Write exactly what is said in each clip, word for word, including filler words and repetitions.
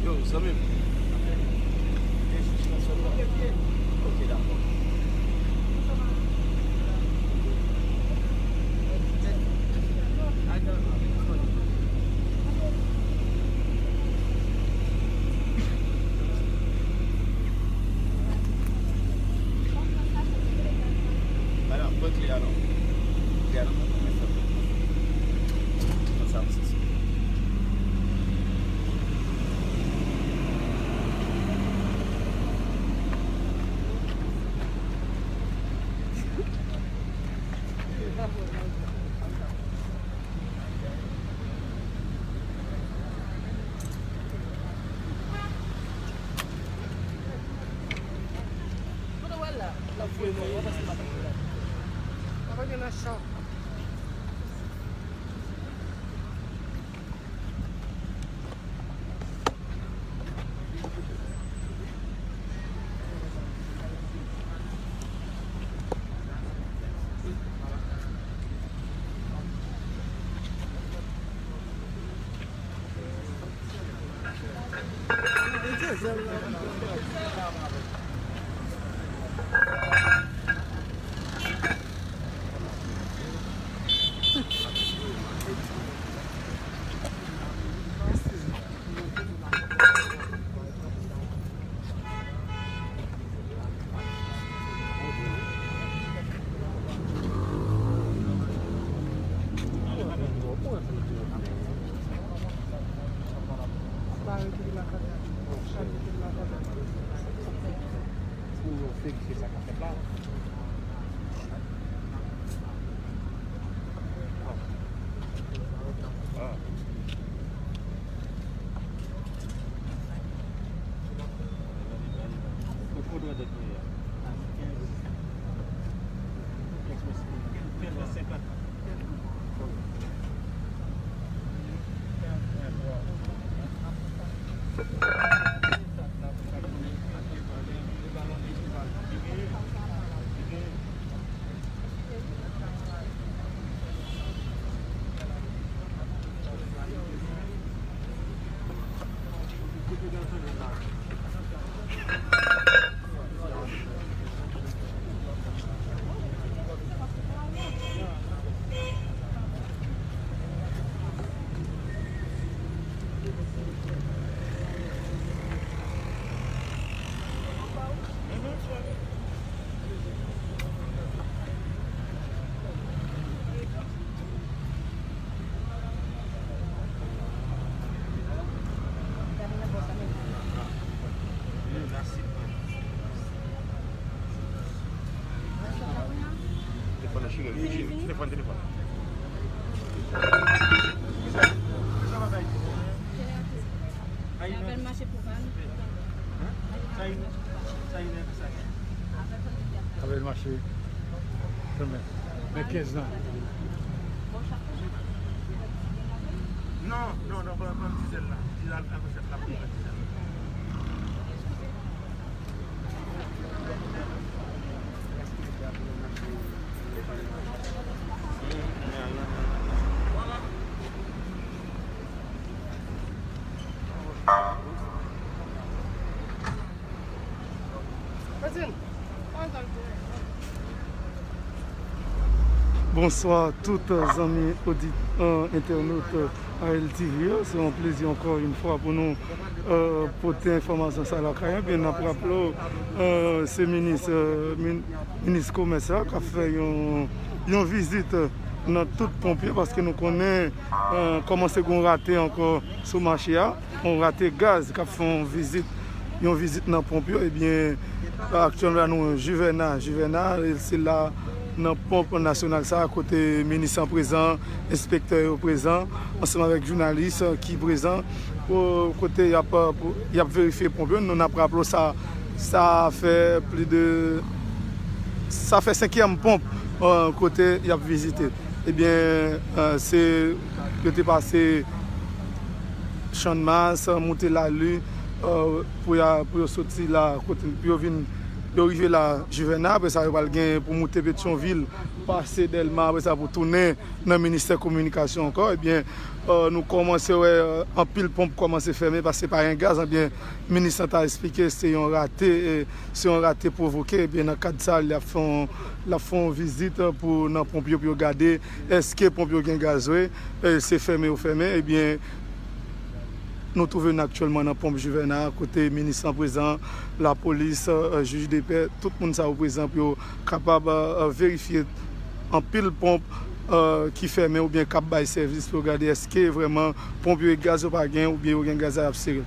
Yo, zanmi m. Ok, dakò. Madanm, pran kle a non. Kle a nan men mwen, fè m. Konsa, m sesi. Telefòn nan chire, chire. Telefòn, telefòn. Avèl mache pou van. Avèl mache. Men kenz lan. Non, non, non, pran, pran ti zèl la. Ti zèl la, pran ti zèl la. Bonswa tout zanmi odit, euh, entènot, euh, A L T V yo. Se yon plezi ankò yon fwa pou nou, euh, pote enfòmasyon sa lakay. Ebyen, n ap raple w, euh, se minis, euh, min-, minis komès la k ap fè yon, yon vizit, euh, nan tout ponp yo, paske nou konnen, euh, kòmanse gen yon rate ankò sou mache a. Yon rate gaz k ap fè yon vizit, yon vizit nan ponp yo. Ebyen, aktyèlman la nou Juvena, Juvena, e se la Nan ponp nasyonal sa a, kote minis lan prezan, enspektè yo prezan, ansanm avèk jounalis ki prezan, pou, kote y ap, pou, y ap verifye ponp yo. Nou, n ap raple w sa, sa fè plis de, sa fè senkyèm ponp, eh, kote y ap vizite. Ebyen, eh, se, yo te pase Channmas, moute Lali, eh, pou y a, pou yo soti la, kote, pou yo vin, yo rive la, Jivèna, apre sa, yo pral gen pou moute Petyonvil, pase Dèlma, apre sa, pou tounen nan ministè kominikasyon ankò. Ebyen, eh, nou kòmanse wè, eh, anpil ponp kòmanse fèmen, paske pa gen gaz, ebyen, minis lan ta eksplike, se yon rate, eh, se yon rate pwovoke, ebyen, nan kad sa, l ap fè yon, l ap fè yon vizit, eh, pou nan ponp yo, pou yo gade, èske ponp yo gen gaz vre, eh, se fèmen yo fèmen, ebyen, nou twouve n aktyèlman nan ponp Jivèna, kote minis lan prezan, lapolis, eh, jij de pè, tout moun sa yo prezan pou yo kapab, eh, verifye anpil ponp, eh, ki fèmen oubyen k ap bay sèvis pou yo gade èske vrèman ponp yo e gaz yo pa gen oubyen yo gen gaz la y ap sere.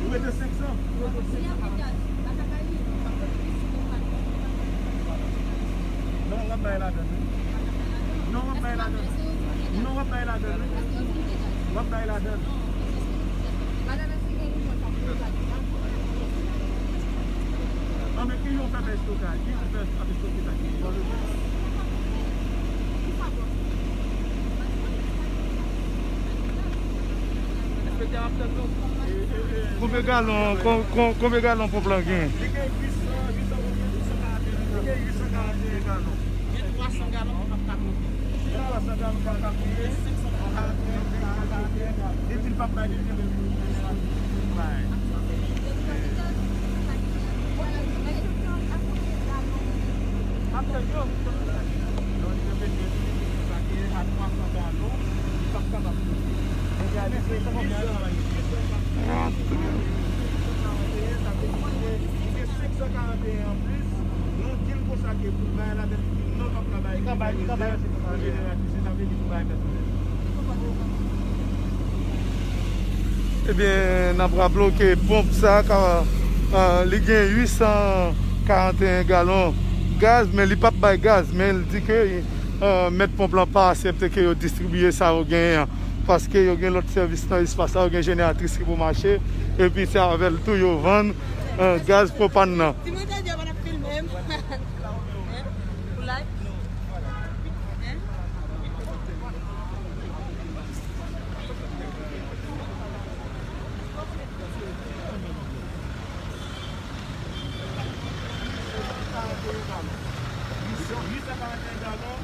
Ou mete senk san. Non, w ap bay ladann, wi. Non, w ap bay ladann. Non, w ap bay ladann, wi. W ap bay ladann. Anben, ki jan w fè fè estokaj? Ki jan w fè ap estoke sa ki gen? Konbyen galon, kon-, kon-, konbyen galon ponp lan gen? Li gen uit san, uit san konbyen? Li gen uit san karanteyen galon. Gen twa san galon ki p ap ka monte. Gen twa san galon ki p ap ka monte. Li di l p ap bay, li kenbe pou bay. Ap tann yo. Sa te a twa san galon, li p ap kapab. Li gen uit san karanteyen, sa vle di li gen senk san karanteyen anplis. Nou di l konsa ke pou l bay ladann, li di non, l p ap ka bay, li ka bay, li ka bay pou jeneratris, sa vle di pou bay pèsonèl. Ebyen, n ap raple w ke ponp sa a ka, eh, li gen uit san karanteyen galon gaz, men li p ap bay gaz, men l di ke, eh, mèt ponp lan pa aksepte ke yo distribiye sa yo genyen an, paske yo gen lòt sèvis nan espas la, yo gen jeneratris ki pou mache, epi se avè l tou yo vann, eh, gaz pwopàn nan. Ti mwen te di yo pa t ap filme m. Pou live? Hein? Uit san karanteyen galon.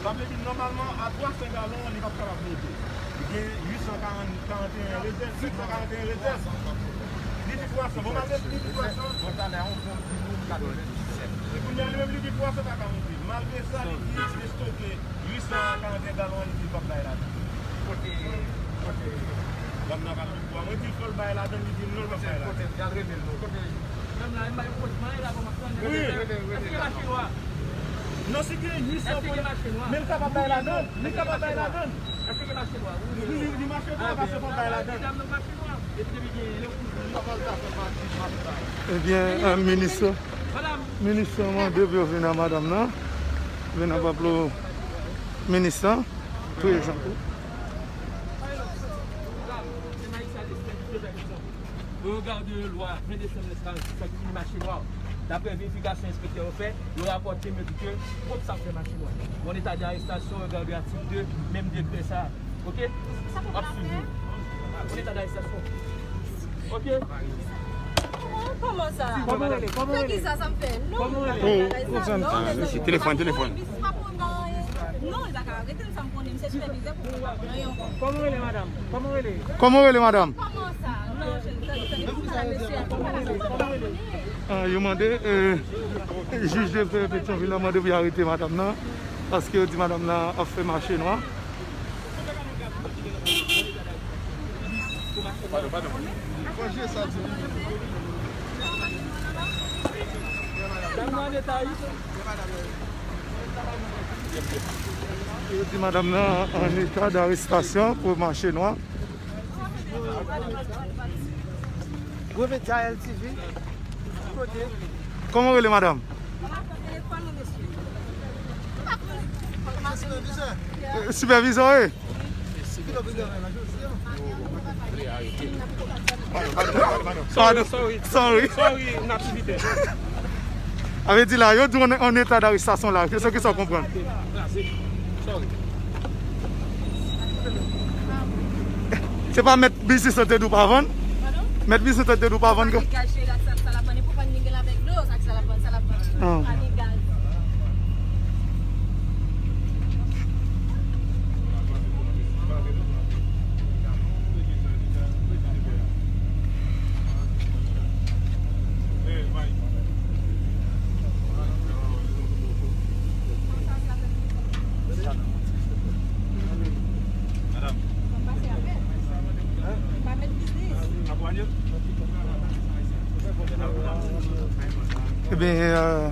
Sa vle di, nòmalman, a twa san galon, li p ap kapab monte. Li gen uit san karanteyen rezèv, uit san karanteyen rezèv. Li di twa san. Bon, malgre li di twa san. Bon, talè a, on ponp di nou katrevendisèt. Kounye a, li menm, li di twa san pa ka monte. Malgre sa, li di estoke uit san karanteyen galon an, li di l p ap bay ladann. Kote, kote? Dam nan pa konn kwa. Mwen di l fò l bay ladann, li di non, l p ap bay ladann. Kote, kote? Al rele l non. Kote? Dam nan, m ba yo koz mwen la, kòman, rele, rele, rele. Èske gen mache nwa? Non, si gen uit san, èske gen mache nwa? Men l ka pa bay ladann. Li ka pa bay ladann. Èske gen mache nwa? Li, li, li mache nwa, paske fò l bay ladann. Dam nan mache nwa. Ebyen, eh, minis, minis lan mande pou yo vin a madanm nan. Vin a papa minis lan. Prezante. Au regard de loi vingt décembre, sa ki vin mache nwa. Daprè verifikasyon enspektè yo fè, yo rapòte m, yo di ke pwòp sa fè mache nwa. Bon état d'arrestation, regardez article deux, menm dekrè sa. Ok? W ap swiv nou. Bon état d'arrestation. Ok? Kòman sa? Kòman rele? Kòman rele? Fè kisa sa m fè? Non, kòman rele? Telefòn, telefòn. Non, li pa ka arete m, sa m konnen, m se sipèvizè pou fè pa pran yon. Kòman rele, madanm? Kòman rele? Kòman rele, madanm? Kòman sa? Non, cheri, tande, tande, pou sa, mesye a, kòman rele? Kòman rele? Ah, yo mande, eh, jij de pè Petyonvil la mande pou yo arete madanm nan. Paske yo di madanm nan ap fè mache nwa. Yo di madanm nan an eta darestasyon pou mache nwa. Gwo medya L T V. Kote? Kòman w rele, madanm? Sipèvizè, wi. Pardon, sorry. Sorry, sorry, n ap sipite. A vle di la, yo di w an eta darestasyon la, se sa w konprann. Sorry. Se pa mèt biznis lan te di w pa vann? Mèt biznis lan te di w pa vann? Pa gen gaz, cheri, ak sa, sa l ap vann. E pou vann, li gen avèk dlo, sa, sa l ap vann, sa l ap vann. Ah. Pa gen gaz. Ebyen, euh,